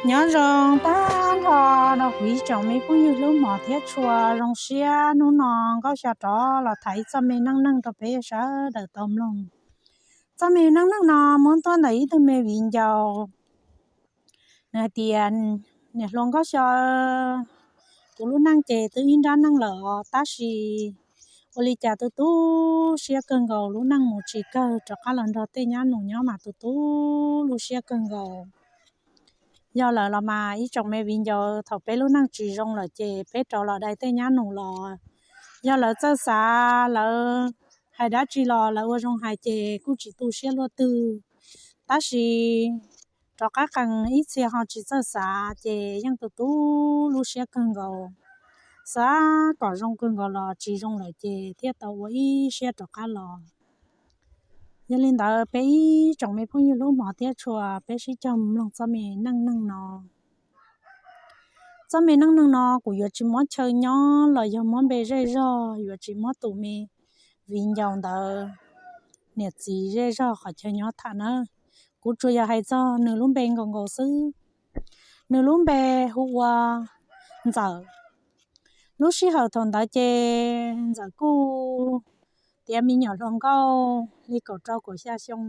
Nyob zoo tag nrho rau kuv ib tsoom me phooj ywg hlub mos thiab tshua. Zoo siab hnub no Nkauj Xyo rov los tham ib txoj me neej neeg rau peb sawv daws tau mloog. Txoj me neej neeg no muab tuaj ntawm ib tug me viv ncaus. Nws hais tias, niam hluas Nkauj Xyo, kuv lub neej ces twb ib nrab neej lawm os, tab sis ua li cas tu tu siab kawg nkaus, lub neej mus tsis kawg, rov qab los nrog tej nyab nus nyob mas tu tu lub siab kawg nkaus. Yog lawm los mas ib tsoom me viv ncaus, thaum peb lub neej tsis zoo lawm ces peb rov los dai tej nyab nus los, yog lawv txawj xav, lawv hais dab tsi los lawv ua zoo hais ces kuj tsis tu siab luaj twg. Tab sis rov qab qees ib txhia ho tsis txawj xav ces yeej tu tu lub siab kawg nkaus, xav kom zoo kawg nkaus los tsis zoo lawm ces thiaj tau ua ib siab rov qab los. Yog li ntawd peb ib tsoom me phooj ywg hlub mos thiab tshua, peb sib cog mloog txoj me neej neeg no. Txoj me neej neeg no kuv yuav tsis muab chaw nyob los yog muab npe zej zog, yuav tsis muab tus me viv ncaus ntawd niam txiv zej zog qhov chaw nyob tham na. Kuv tsuas yog hais txog nws lub npe nkaus nkaus xwb. Nws lub npe hu ua Ntxawm. Lub sij hawm thaum ntawd ces Ntxawm kuj tiav me nyuam hluas nkauj li kaum rau kaum xya xyoo.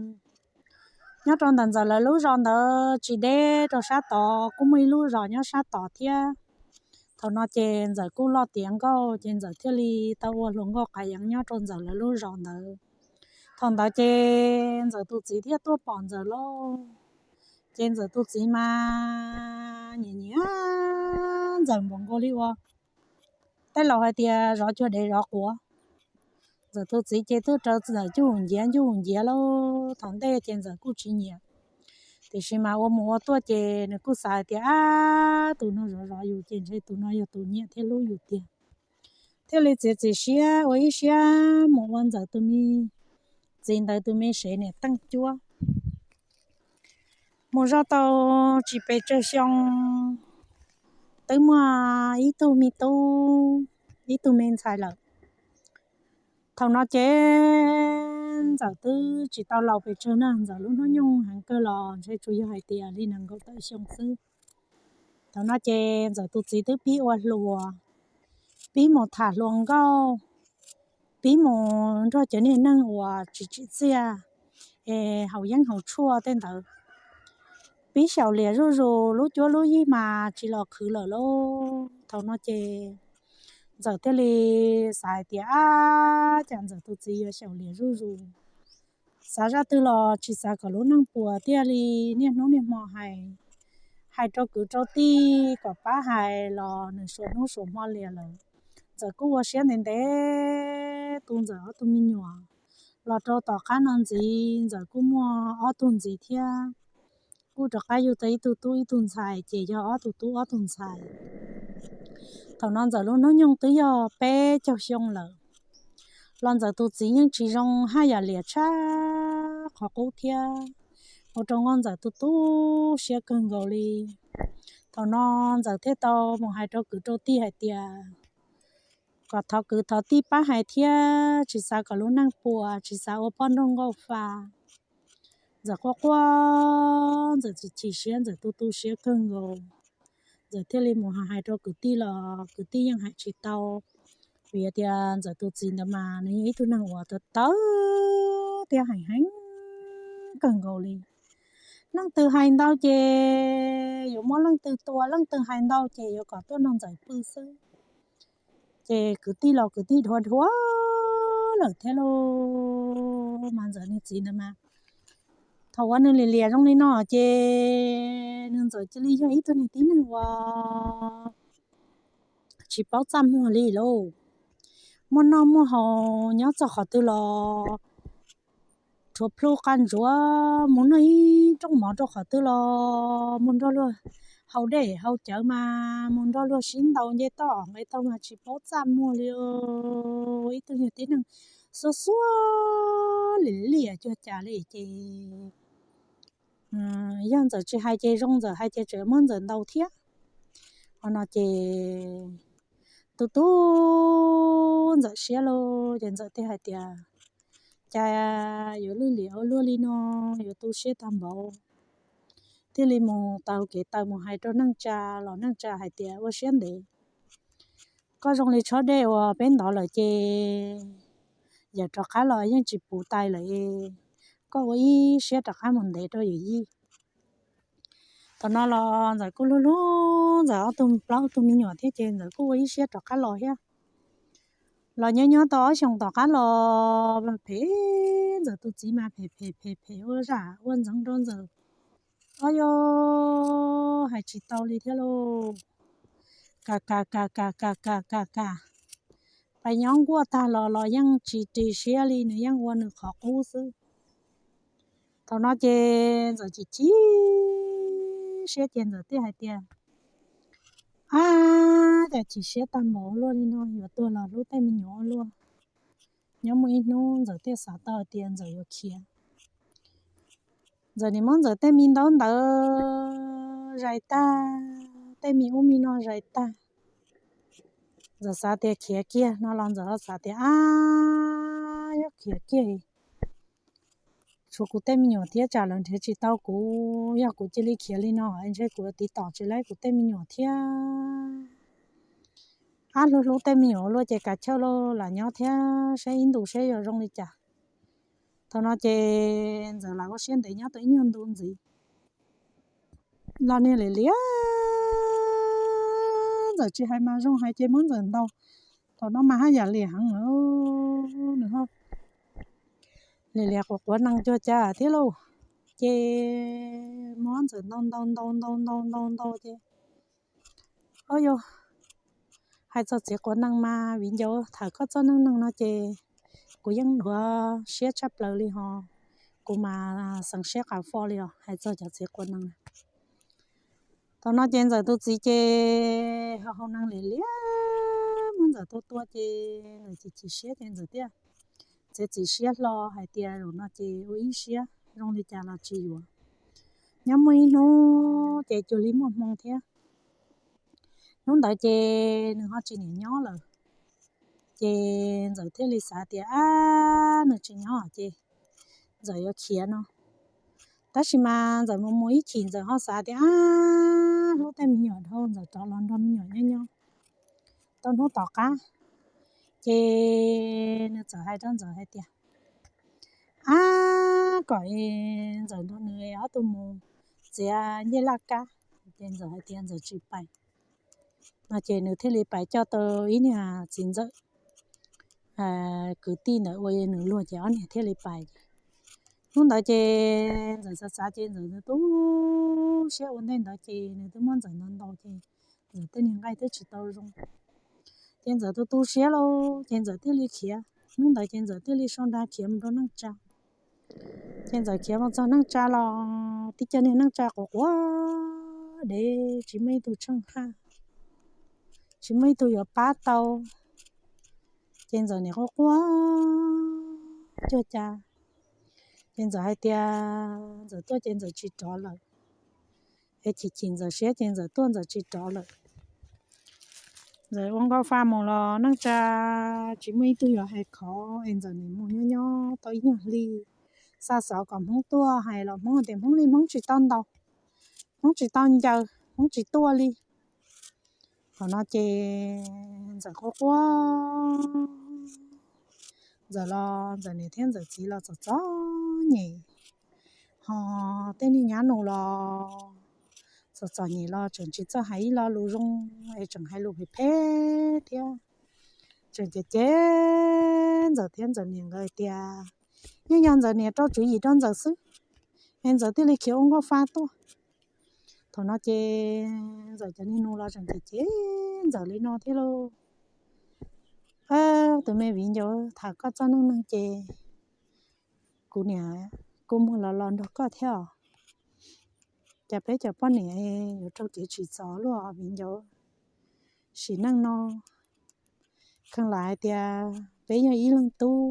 Nyob rau ntawm Ntxawm lawv lub zos ntawd tsis deb rau sab tod, kuj muaj ib lub zos nyob sab tod thiab. Thaum no ces Ntxawm kuj loj tiav nkauj ces Ntxawm thiaj li tau ua hluas nkauj qav yeev nyob rau Ntxawm lawv lub zos ntawd. Thaum ntawd ces Ntxawm tus txiv thiaj tuaj pom Ntxawm lauj. Ces Ntxawm tus txiv mas nyiam nyiam Ntxawm npaum nkaus li uas tej laus hais tias zov cuag dev zov quav. Ntxawm tus txiv ces twb raws Ntxawm cuj nciav cuj nciav lauj. Thaum ntej ces Ntxawm kuj tsis nyiam, tiam sis mas ua mus ua tuaj ces nws kuj xav hais tias, ab, tus no zov zov yus ces ntshe tus no yog tus nyiam thiab hlub yus tiag. Thiaj li txiav txim siab ua ib siab mus ua Ntxawm tus me txiv ntawd tus me sev niam teej cuab. Mus zov tau tsis pes tsawg xyoo, twb muaj ib tug me tub, ib tug me ntxhais lawm. Thaum no ces Ntxawm twb tsis tau laus pes tsawg na, Ntxawm lub hnub nyoog heev kawg los ntshe tsuas yog hais tias li nees nkaum tawm xyoo xwb. Thaum no ces Ntxawm tus txiv twb pib ua hluas, pib mus tham hluas nkauj, pib mus nrog cov niag neeg uas tsis tsim txiaj es haus yeeb haus tshuaj tej ntawd, pib xyaum liam zuj zus, lub cuab lub yig mas tsis los khwv lawm lauj. Thaum no ces Ntxawm thiaj li xav hais tias, ab, cas Ntxawm tus txiv yuav xyaum liam zuj zus. Xav zaj twg los tsis xav kom lub neej puas tiag li, niaj hnub niaj hmo hais, hais rau kwv rau tij kom pab hais los nws suav hnub suav hmo liam lawm. Ntxawm kuj ua siab ntev ntev tu Ntxawm ob tug me nyuam. Los rau tom qab no ntxiv Ntxawm kuj muaj ob tug ntxiv thiab, kuj rov qab yug tau ib tug tub ib tug ntxhais ces yog ob tug tub ob tug ntxhais. Thaum no Ntxawm lub hnub nyoog twb yog peb caug xyoo lawm, los Ntxawm tus txiv yeej tsis zoo haj yam liam tshaj qhov qub thiab, ua rau Nkauj Ntxawm tu tu siab kawg nkaus li. Thaum no Ntxawm thiaj tau mus hais rau kwv rau tij hais tias kom thov kwv thov tij pab hais thiab, tsis xav kom lub neej puas, tsis xav ua poj nrauj nkauj fa. Ntxawm quaj quaj, Ntxawm chim chim siab, Ntxawm tu tu siab kawg nkaus. Ntxawm thiaj li mus hais rau kwv tij los kwv tij yeej hais tsis tau, vim tias Ntxawm tus txiv ntawd mas nws yog ib tug neeg uas tawv tawv thiab heev heev kawg nkaus li. Leej twg hais ntau ces yuav muab leej twg tua, leej twg hais ntau ces yuav kom tuaj nrog Ntxawm pw xwb. Ces kwv tij los kwv tij dhuav dhuav lawm thiab lauj. Mas Ntxawm nws txiv ntawd mas thaum uas nws liam liam zoo li no ces nws Ntxawm cia li yog ib tug niag tib neeg uas tsis paub txaj muag li lauj. Muaj noj muaj haus nyob txog qhov twg los rhuav plhu qa ntsuav, mus noj ib rooj mov rau qhov twg los mus nrog luag haus dej haus cawv mas mus nrog luag sib ntaus nce toj nqe taug mas tsis paub txaj muag li. Ib tug niag tib neeg xuab xuab liam liam cuag cas li ces yog Ntxawm tsis hais ces zoo, Ntxawm hais ces tseem muab Ntxawm ntaus thiab. Qhov no ces tu tu Ntxawm siab lauj, ces Ntxawm thiaj hais tias, cas yuav lwj liam ua luaj li no, yuav tu siab tag npaum. thiaj li mus taug kev taw mus hais rau neej tsa los neej tsa hais tias, Ua siab ntev, koj zoo li tshob dej uas peb ntov lawm ces yawm rov qab los yeej tsis puv tais lawm, koj ua ib siab rov qab mus ntev rau yawm yij. Thaum no los Ntxawm kuj hlub hlub Ntxawm ob tug plaub tug me nyuam thiab ces Ntxawm kuj ua ib siab rov qab los thiab. Los nyob nyob tau ob xyoos tom qab los phem, Ntxawm tus txiv mas phem phem phem phem ua zam ua ntxeev rau Ntxawm. Ob, yog hais tsis tau li thiab lauj. Kam kam kam kam kam kam kam kam, pais nyob nkuaj tag los los yeej tsis ris siab li, nws yeej ua nws qhov qub xwb. Thaum no ces Ntxawm chim chim siab ces Ntxawm thiaj hais tias, Ab, cas chim siab tag npaum luaj li no, yuav tuag los hlub tej me nyuam ua luaj. Nyob muaj ib hnub Ntxawm thiaj xav tau hais tias Ntxawm yuav khiav. Ntxawm nim muab Ntxawm tej me ntaub ntawv zais tag, tej me ub me no zais tag. Ntxawm xav tias khiav kiag no los Ntxawm ho xav tias, Ab, yog khiav kiag tshuav kuv tej me nyuam thiab tsam lawv nrhiav tsis tau kuv, yog kuv cia li khiav li no ntshe kuv tiv tom tsis laib kuv tej me nyuam thiab. Ab, hlub hlub tej me nyuam ua luaj ces kav chawj lauj, lam nyob thiab saib ib ntus saib yuav zoo li cas. Thaum no ces Ntxawm lam ua siab ntev nyob tau ib nyuag ntu ntxiv. Los niag liam liam, Ntxawm tsis hais mas zoo hais ces muab Ntxawm ntaus. Thaum no mas haj yam liam heev lawm, nws ho liam liam quav quav nees cuag cas thiab lauj. Ces muab Ntxawm ntaus ntaus ntaus ntaus ntaus ntaus ntaus ces, Ob, yog hais txog txiv quav nees mas viv ncaus, tham koj txoj neej neeg no ces kuv yeej dhuav siab tshaj plaws li hos, kuv mas xeev siab qas fo li os hais txog cov txiv quav nees. Thaum no ces Ntxawm tus txiv ces ho hau nees liam liam muab Ntxawm tua tua ces Ntxawm chim chim siab ces Ntxawm thiaj txiav txim siab hlo hais tias zaum no ces ua ib siab zoo li cas los tsis yuav. Nyob muaj ib hnub ces cuag li muaj hmoo thiab. Hnub ntawd ces nws ho tsis niam nyob lawm, ces Ntxawm thiaj li xav tias, Ab, nws tsis nyob ces Ntxawm yuav khiav no. Tab sis mas Ntxawm mus mus ib chim Ntxawm ho xav tias, Ab, hlub tej me nyuam dhau, Ntxawm rov los nrog me nyuam nyob nyob. Tau hnub tom qab ces nws txawm hais rau Ntxawm hais tias, Ab, kom Ntxawm nrog nws ob tug mus txiav ncej laj kab. Ces Ntxawm hais tias Ntxawm tsis pais no ces nws thiaj li pais coj tau ib niag txiv ntxawm kwv tij ntawd ua nws luag ces ob niag thiaj li pais. Hnub ntawd ces Ntxawm xav xav ces Ntxawm tu siab ua ntej ntawd ces nws twb muab Ntxawm ntaus ntaus ces Ntxawm tej niag nqaij twb tsis tau zoo. Ces Ntxawm tu tu siab lauj ces Ntxawm thiaj li khiav. Hnub ntawd ces Ntxawm thiaj li sau nra khiav mus rau neej tsa. Ces Ntxawm khiav mus txog neej tsa los tib co niag neej tsa quav quav dev tsis muaj ib tug tsheej haj, tsis muaj ib tug yuav pab tau. Ces Ntxawm niam quaj quaj cuag cas, ces Ntxawm hais tias Ntxawm tuaj ces Ntxawm tsis rov lawm. Es chim chim Ntxawm siab ces Ntxawm tuaj Ntxawm tsis rov lawm. Ntxawm ua nkauj fa mus los neej tsa tsis muaj ib tug yuav hais khov es Ntxawm nim mus nyob nyob tau ib nyuag hli. Xa xov kom Hmoob tuaj hais los Hmoob tias Hmoob li Hmoob tsis tau ntaus, Hmoob tsis tau ncaws, Hmoob tsis tuaj li. Thaum no ces Ntxawm quaj quaj, Ntxawm los Ntxawm niam thiab Ntxawm txiv los txom txom nyem, ho tej niag nyab nus los txom txom nyem los tseem tsis txawj hais ib lo lus zoo, es tseem hais lus phem phem thiab. Tseem cem cem Ntxawm thiab Ntxawm niam nkawd tias yeej yog Ntxawm niam rau tswv yim rau Ntxawm xwb, es Ntxawm thiaj li khiav ua nkauj fa tuaj. Thaum no ces Ntxawm cov niag nus los tseem cem cem Ntxawm li no thiab lauj. Tus me viv ncaus, tham koj txoj neej neeg ces kuv niam kuj muag los los nrog koj thiab os. Cas peb cov poj niam yuav raug kev tsim txom luaj viv ncaus. Sim neej no kheev lam hais tias peb yog ib leeg tub,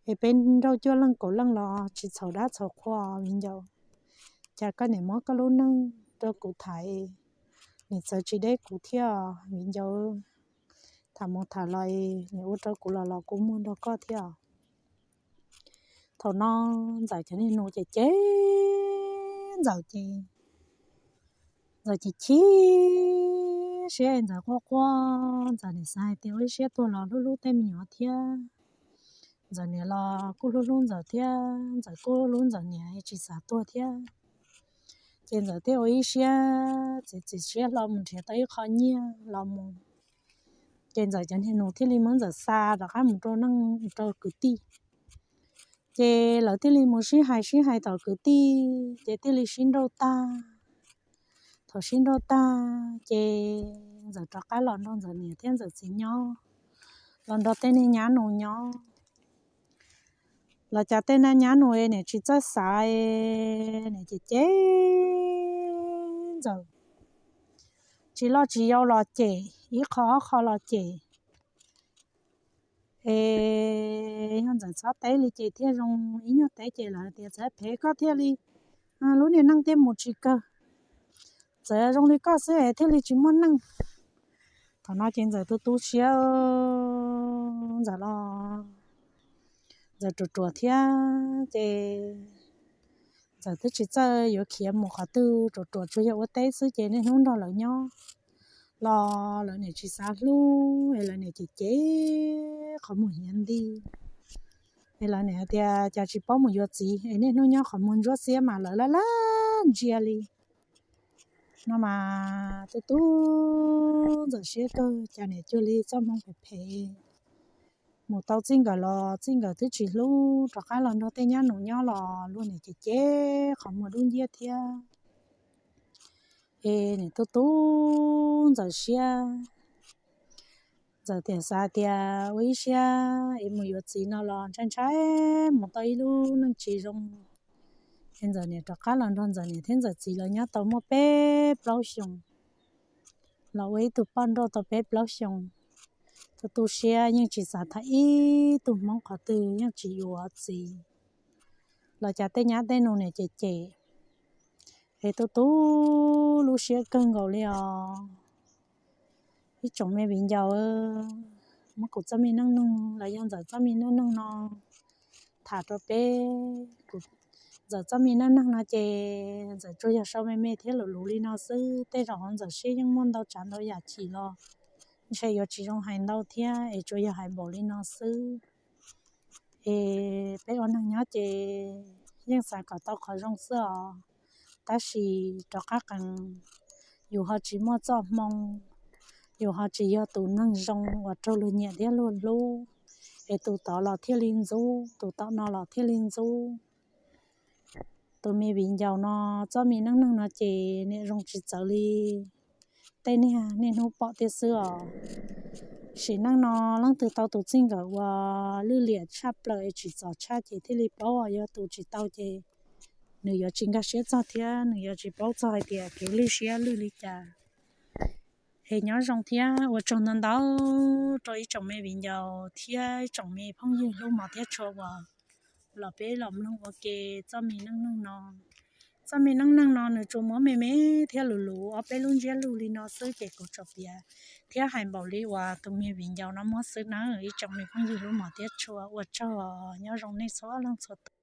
es peb nrauj cuaj leej kaum leej los tsis txhaum dab txhaum qhua viv ncaus. Cas koj niam muab koj lub neej rau kuv tham, nim txawv tsis deb kuv thiab viv ncaus. Tham mus tham los nim ua rau kuv los los kuv muag nrog koj thiab. Thaum no Ntxawm cov niag nus ces cem Ntxawm ces Ntxawm chim chim siab, Ntxawm quaj quaj, Ntxawm nim xav hais tias ua ib siab tuag los hlub hlub tej me nyuam thiab. Ntxawm niam los kuj hlub hlub Ntxawm thiab, Ntxawm kuj hlub Ntxawm niam, tsis xav tuag thiab. Ces Ntxawm thiaj ua ib siab txiav txim siab hlo mus nrhiav tau ib qho nyiaj los mus. Ces Ntxawm cov niag nus thiaj li muab Ntxawm xa rov qab mus rau neej rau kwv tij. Ces lawv thiaj li mus sib hais sib hais tom kwv tij ces thiaj li sib nrauj tag. Thaum sib nrauj tag ces Ntxawm rov qab los nrog Ntxawm niam thiab Ntxawm txiv nyob, los nrog tej niag nyab nus nyob. Los cas tej niag nyab nus es nim tsis txawj xav, nim cem cem Ntxawm, tsis loj tsis yau los cem, ib qho ob qho los cem. Es yog Ntxawm txhob teb li ces thiaj zoo, ib nyuag teb ces lawv tias txawv phem koj thiaj li, lub niag neej thiaj mus tsis kawg. Txawv zoo li koj xwb es thiaj li tsis muaj neej. Thaum no ces Ntxawm tu tu siab, Ntxawm los Ntxawm ruam ruam thiab ces Ntxawm twb tsis txawj yuav khiav mus qhov twg, ruam ruam tsuas yog ua teb xwb ces niaj hnub nrog lawv nyob los lawv nim tsis xav hlub es lawv nim cem cem qhov muag hiav nti. Es lawv nim hais tias cas tsis paub mus yuav txiv es niaj hnub nyob qhov muag ntsuab xiab mas lawv laj laj ntsia li. No mas tu tu Ntxawm siab kawg, cas nim cuag li txoj hmoo phem phem mus tau txij nkawm los txij nkawm twb tsis hlub, rov qab los nrog tej nyab nus nyob los luag nim cem cem qhov muag dub nciab thiab. Es nim tu tu Ntxawm siab, Ntxawm tias xav tias ua ib siab es mus yuav txiv no los ntshai ntshai mus tau ib lub neej tsis zoo. Es Ntxawm nim rov qab los nrog Ntxawm niam thiab Ntxawm txiv los nyob tau muaj peb plaub xyoos, los ua ib tug poj nrauj tau peb plaub xyoos. Tu tu siab yeej tsis xav tham ib tug Hmoob qhov twg, yeej tsis yuav txiv. Los cas tej nyab tej nus nim cem cem, es tu tu lub siab kawg nkaus li os. Ib tsoom me viv ncaus, muab kuv txoj me neej neeg los yog Ntxawm txoj me neej neeg no tham rau peb. Kuv, Ntxawm txoj me neej neeg no ces Ntxawm tsuas yog sau me me thiab luv luv li no xwb, tej zaum hauv Ntxawm siab yeej muaj ntau tsav ntau yam chim los ntshe yuav tsis zoo hais ntau thiab es tsuas yog hais npaum li no xwb. Es peb ua neeg nyob ces yeej xav kom tau qhov zoo xwb os, tab sis rov qab qees, yus ho tsis muaj txoj hmoo, yus ho tsis yog tus neeg zoo uas raug luag nyiam thiab luag hlub, es tus tod los thiaj li ntxub, tus tom no los thiaj li ntxub. Tus me viv ncaus no txoj me neej neeg no ces nim zoo tsis txawv li tej niag niaj hnub pom tiag xwb os. Sim neej no leej twg tau tus txij nkawm uas lwj liam tshaj plaws es tsim txom tshaj ces thiaj li paub, yog tus tsis tau ces nws yuav tsis nkag siab txog thiab nws yuav tsis paub txog hais tias kev lwj siab lwj li cas. Es nyob zoo thiab ua tsaug ntau ntau rau ib tsoom me viv ncaus thiab ib tsoom me phooj ywg hlub mos thiab tshua uas los peb los mloog ua ke txoj me neej neeg no. Txoj me neej neeg no nws tsuas muab me me thiab luv luv ob peb lub ntsiab lus li no xwb ces kuv tsuas piav thiab hais npaum li uas tus me viv ncaus no muab xwb nawb ib tsoom me phooj ywg hlub mos thiab tshua, ua tsaug, nyob zoo nej txhua leej txhua tus.